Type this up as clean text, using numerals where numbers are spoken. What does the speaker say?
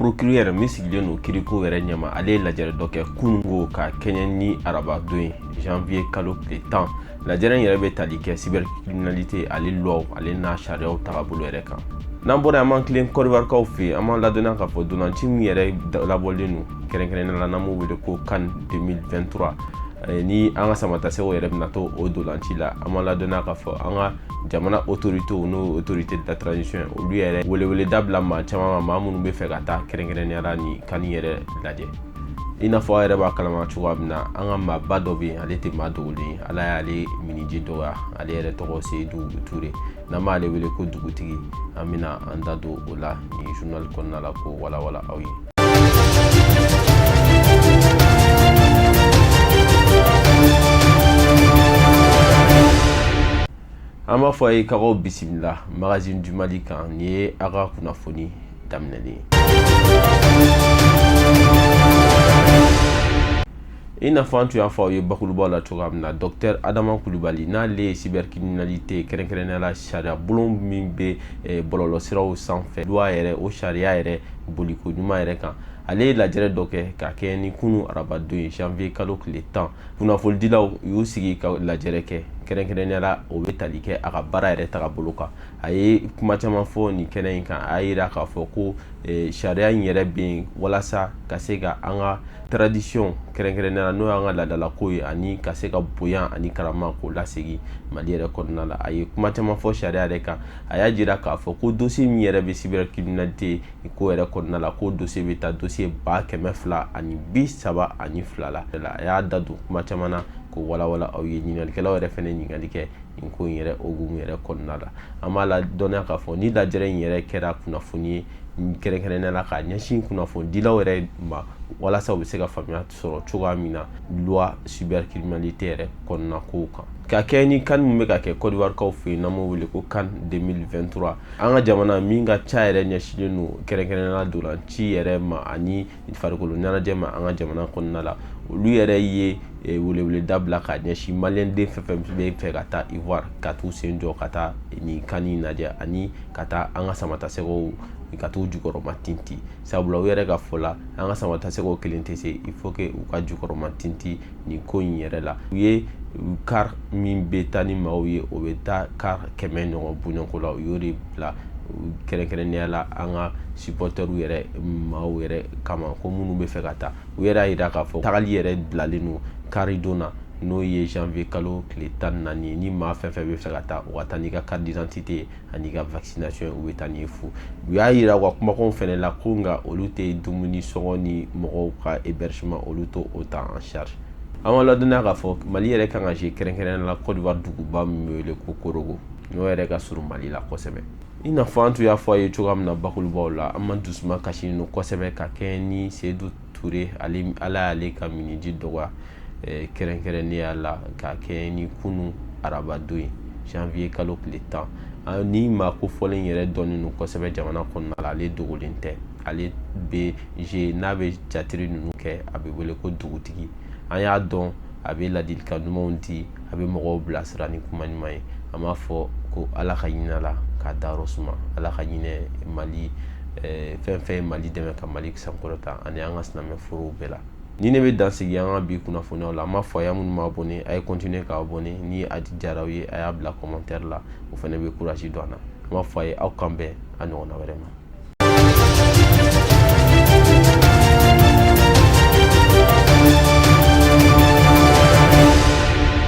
Procureur min sigilen don kiriko yɛrɛ ɲɛma, ale ye lajɛrɛ dɔ kɛ kununko ka kɛɲɛ ni arabadon ye, janvier kalo tile 10. Lajɛrɛ in yɛrɛ bɛ tali kɛ cybercriminalité ale loi, ale n'a sariyaw tagabolo yɛrɛ kan. N'an bɔra, an b'an tilen Kɔdiwarikaw fɛ yen. An b'an ladɔnniya k'a fɔ dolanci min yɛrɛ labɔlen don, kɛrɛnkɛrɛnnenya la n'an b'o wele ko CAN 2023, ni an ka samatasɛgɛw yɛrɛ bɛna to o dolanci la, an b'an ladɔnniya k'a fɔ an ka jamana autorité, n'o autorité de la transition, olu yɛrɛ weleweleda bila maa caman ma, maa minnu bɛ fɛ ka taa kɛrɛnkɛrɛnnenya la ni CAN yɛrɛ lajɛ. I n'a fɔ aw yɛrɛ b'a kalama cogoya min na, an ka maaba dɔ bɛ yen, ale tɛ maa dogolen ye, Ala y'ale miniji dɔgɔya, ale yɛrɛ tɔgɔ Seyidu Ture, n'an b'ale wele ko dugutigi. An bɛna an da don o la nin journal kɔnɔna la k'o walawala aw ye. An b'a fɔ a ye k'aw bisimila Magazine du Mali kan. Nin ye aw ka kunnafoni daminɛlen ye. I n'a fɔ an tun y'a fɔ aw ye bakurubaw la cogoya min na, docteur Adama Kulubali, n'ale ye cybercriminalité, kɛrɛnkɛrɛnnenya la sariya bulon min bɛ bɔlɔlɔsiraw sanfɛ, loi yɛrɛ, o sariya yɛrɛ boliko ɲuman yɛrɛ kan, ale ye lajɛrɛ dɔ kɛ ka kɛ ni kunu arabadon ye, janvier kalo tile 10. Kunnafonidilaw y'u sigi ka lajɛrɛ kɛ, kɛrɛnkɛrɛnnenya la o bɛ tali kɛ a ka baara yɛrɛ tagabolo kan. A ye kuma caman fɔ nin kɛnɛ in kan. A y'a jira k'a fɔ ko sariya in yɛrɛ bɛ yen walasa ka se ka an ka tradition, kɛrɛnkɛrɛnnenya la n'o y'an ka laadalako ye, ani ka se ka bonya ani karama k'o lasegin Mali yɛrɛ kɔnɔna la. A ye kuma caman fɔ sariya yɛrɛ kan. A y'a jira k'a fɔ ko dossier min yɛrɛ bɛ cybercriminalité ko yɛrɛ kɔnɔna la, ko dossier bɛ taa dossier 232,000 la. A y'a da don kuma caman na k'o walawala aw ye. Ɲininkalikɛlaw yɛrɛ fana ɲininkali kɛ nin ko in yɛrɛ hukumu yɛrɛ kɔnɔna la. An b'a ladɔnniya k'a fɔ ni lajɛrɛ in yɛrɛ kɛra kunnafoni ye, kɛrɛnkɛrɛnnenya la k'a ɲɛsin kunnafonidilaw yɛrɛ ma, walasa u bɛ se ka faamuya sɔrɔ cogoya min na loi cybercriminalité yɛrɛ kɔnɔna kow kan. Ka kɛ ni CAN min bɛ ka kɛ Kɔdiwarikaw fɛ yen, n'an b'o wele ko CAN 2023, an ka jamana min ka ca yɛrɛ ɲɛsinnen don kɛrɛnkɛrɛnnenya la dolanci yɛrɛ ma ani farikolo ɲɛnajɛ ma an ka jamana kɔnɔna la, olu yɛrɛ ye weleweleda bila ka ɲɛsin maliyɛn den fɛn fɛn bɛ fɛ ka taa Ivoire ka t'u sen jɔ ka taa nin CAN in lajɛ, ani ka taa an ka samatasɛgɛw ka t'u jukɔrɔma tinti. Sabula u yɛrɛ ka fɔ la, an ka samatasɛgɛw kelen tɛ se, il faut que u ka jukɔrɔma tinti nin ko in yɛrɛ la. U ye car min bɛ taa ni maaw ye, o bɛ taa car 100 ɲɔgɔn bɔɲɔgɔnko la, u y'o de bila kɛrɛnkɛrɛnnenya la an ka supporters yɛrɛ, maaw yɛrɛ kama, ko minnu bɛ fɛ ka taa. U yɛrɛ y'a jira k'a fɔ tagali yɛrɛ bilalen don karidon na, n'o ye janvier kalo tile 14 ye. Ni maa fɛn fɛn bɛ fɛ ka taa, u ka taa n'i ka carte d'identité ye ani ka vaccination, u bɛ taa n'i ye fu. U y'a jira u ka kumakanw fɛnɛ la ko nka olu tɛ dumuni sɔngɔ ni mɔgɔw ka hébergement, olu t'o ta en charge. An ma ladɔnniya k'a fɔ Mali yɛrɛ kan ka jouer kɛrɛnkɛrɛnnenya la Côte d'Ivoire duguba min bɛ wele ko Korogo, n'o yɛrɛ ka surun Mali la kosɛbɛ. I n'a fɔ an tun y'a fɔ a ye cogoya min na bakurubaw la, an ma dusuma kasi don kosɛbɛ ka kɛ ni Seyidu Ture, ale Ala y'ale ka miniji dɔgɔya, kɛrɛnkɛrɛnnenya la ka kɛ ni kunu arabadon ye, janvier kalo tile 10. Ni maa ko fɔlen yɛrɛ dɔnnen don kosɛbɛ jamana kɔnɔna la, ale dogolen tɛ. Ale bɛ jouer, n'a bɛ théâtre ninnu kɛ, a bɛ wele ko dugutigi. An y'a dɔn a bɛ ladilikan ɲumanw di, a bɛ mɔgɔw bilasira ni kuma ɲuman ye. An b'a fɔ ko Ala ka hinɛ la k'a dayɔrɔ suma, Ala ka hinɛ Mali fɛn fɛn ye Mali dɛmɛ ka Mali sankɔrɔta, ani an ka silamɛ forow bɛɛ la. Ni ne bɛ dan sigi an ka bi kunnafoniyaw la. An b'a fɔ a ye, minnu ma abonné, a ye continuer ka abonné. Ni a diyara aw ye, a y'a bila commentaire la, o fana bɛ courage don an na. An b'a fɔ a ye aw kan bɛn a ɲɔgɔnna wɛrɛ ma.